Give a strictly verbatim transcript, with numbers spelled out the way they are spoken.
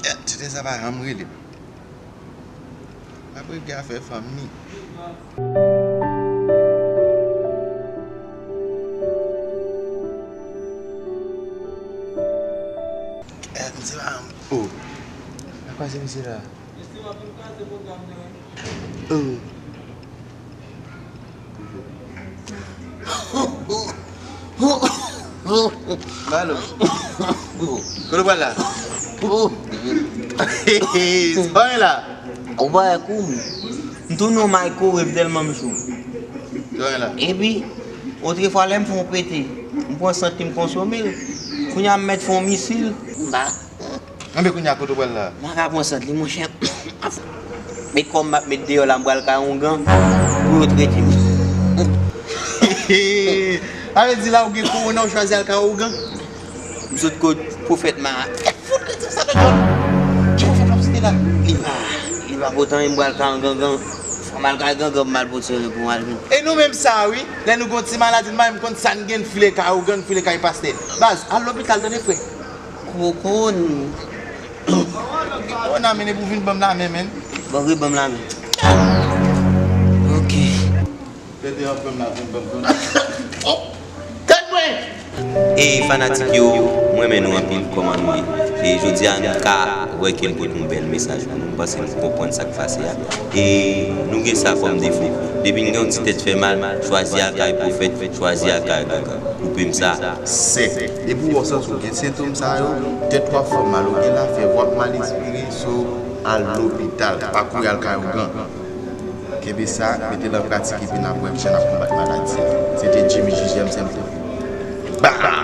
Tete sa pa janm rele m. M ap regle afè fanmi. Eh, misye pa janm. Oh. Nan kwa se misye la? Oh. Balo. Kote w pral la? Sa w gen la? Ou pa wè kou m. M tounen yon may kore m tèlman m cho. Sa w gen la? Epi, otrefwa lè m fè yon pete, m pran sant li m konsome l. Kounye a m mèt fè yon misil. M pa Anben kounye a kote w pral la? M pa ka pran sant li, monchè. Met kò m m ap met deyò la, m pral kay ougan pou yo trete m. Sa vle di la ou gen kowona, ou chwazi al kay ougan? M sot kot pwofèt Mara. Fout kretyen sa nan djòl. Ki pwofèt w ap site la? Li pa, li pa pote anyen, m pral kay gangan. Fò m al kay gangan pou m al pote yon pou m al vin. E nou menm sa wi, lè nou gen yon ti maladi, m pa menm konn sa n gen, n file kay ougan, n file kay pastè. Baz, al lopital tande frè. Koko n. Koko n a mennen pou vin ban m lamen, menn. Bon, wi, ban m lamen. Ok. Tete an ban m lamen, ban m, ban m. Oh! Tèt mwen! E fanatik yo, mwen renmen nou anpil kòman nou ye. E jodi a nou ka wè ke m pote yon bèl mesaj pou nou, m panse nou konprann sa k pase a. E nou gen sa kòm defo. Depi n gen yon ti tèt fè mal, chwazi al kay pwofèt, chwazi al kay gangan. Koupe m sa. Sèk. Depi w wè w santi w gen sentòm sa yo, tèt w ap fè w mal, ou gen lafyèv, w ap mal espire, so al lopital, pa kouri al kay ougan. Kenbe sa, mete l an pratik epi n ap wè jan n ap konbat maladi a. Se te Jimmy J J M Symptom. Ba!